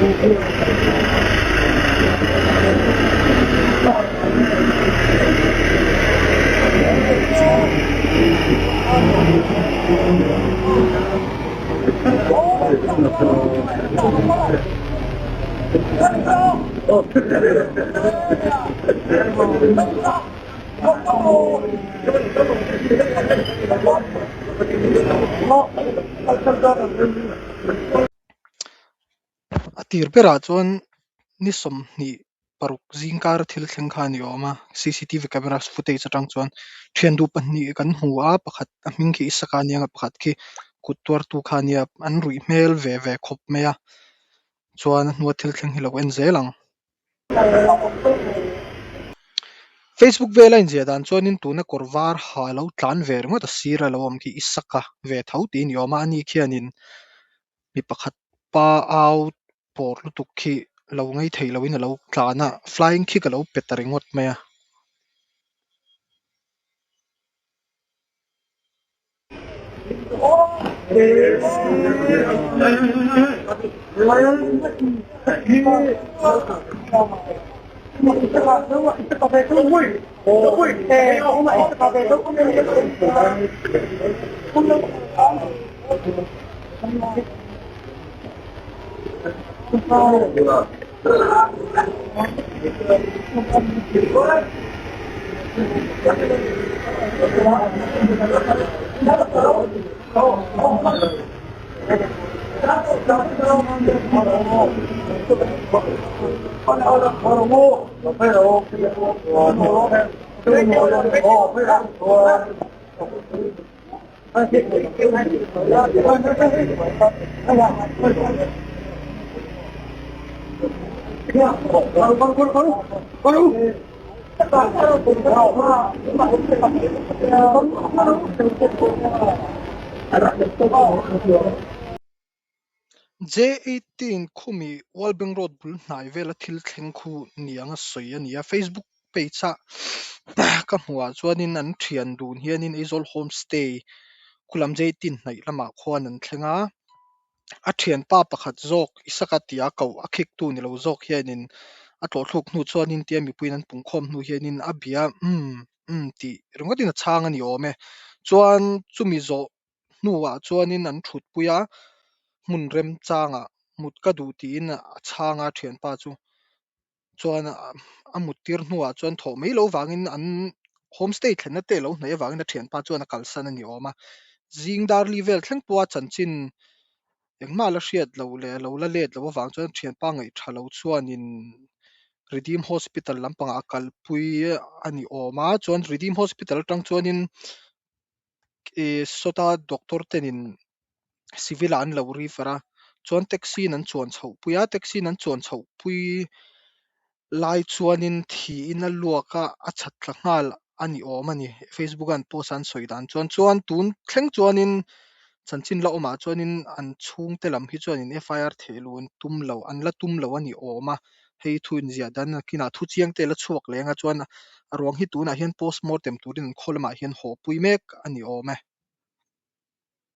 A tir berah chuan ni sawmhnih paruk zing kara thil thleng kha a ni awm a, cctv camera footage atang chuan thian duh pahnih kan hmu a, pakhat a hming khi Isaka a nia pakhat khi kut tuartu kha a nia an ruih hmel ve ve khawp mai a chuan a hnua thil thleng hi lo en zel ang. Facebook vela inziah dan chuanin tuna kawr var ha lo tlan ve ringawt a sir a lo awm khi Isaka ve tho tih a ni awm a, ani khianin mi pakhat pa au pawr lutuk khi lo ngei thei loin a lo tlan a, flying kick a lo pe ta ringawt mai a. J18 khumi World Bank Road bul hnai vela thil thleng khu ni anga sawi a ni a, Facebook page ah ka hmuh ah chuanin an thian dun hianin Aizawl Homestay khulam J18 hnaih lamah khuan an thleng a, a thianpa pakhat zawk Isaka tia koh a khiktu ni lo zawk hianin a tlawhthluk hnu chuanin tia mipuiin an pungkhawm hnu hianin a bia umm umm tih ringawtin a chhang a ni awm e. Chuan chumi zawh hnuah chuanin an thutpui a, hmun remchangah mut ka duh tiin a chhang a thianpa chu. Chuan a mut tir hnuah chuan thawh mai loh vangin an homestay thlenna te lo hnaih avangin a thianpa chuan a kalsan a ni awm a. Zing darli vel thleng pawha chanchin engmah la hriat loh leh a lo la let loh avang chuan thianpa ngaih tha lo chuanin Redeem Hospital lampangah a kalpui a ni awm a. Chuan Redeem Hospital atang chuanin ih sawta doctor tenin civil ah an lo refer a chuan taxi in an chuan chhoh pui a taxi in an chuan chhoh pui lai chuanin thiin a luak a a chhat thla nghal a ni awm a ni facebook a an post a an sawi dan chuan chuan tun thleng chuanin chanchin la awmah chuanin an chhungte lam hi chuanin F I R theh luh an tum lo an la tum lo a ni awm a hei thu inziah dan nakinah thu chiang te la chhuak leng a chuan a ruang hi tunah hian postmortem turin an khaw lamah hian haw pui mek a ni awm e.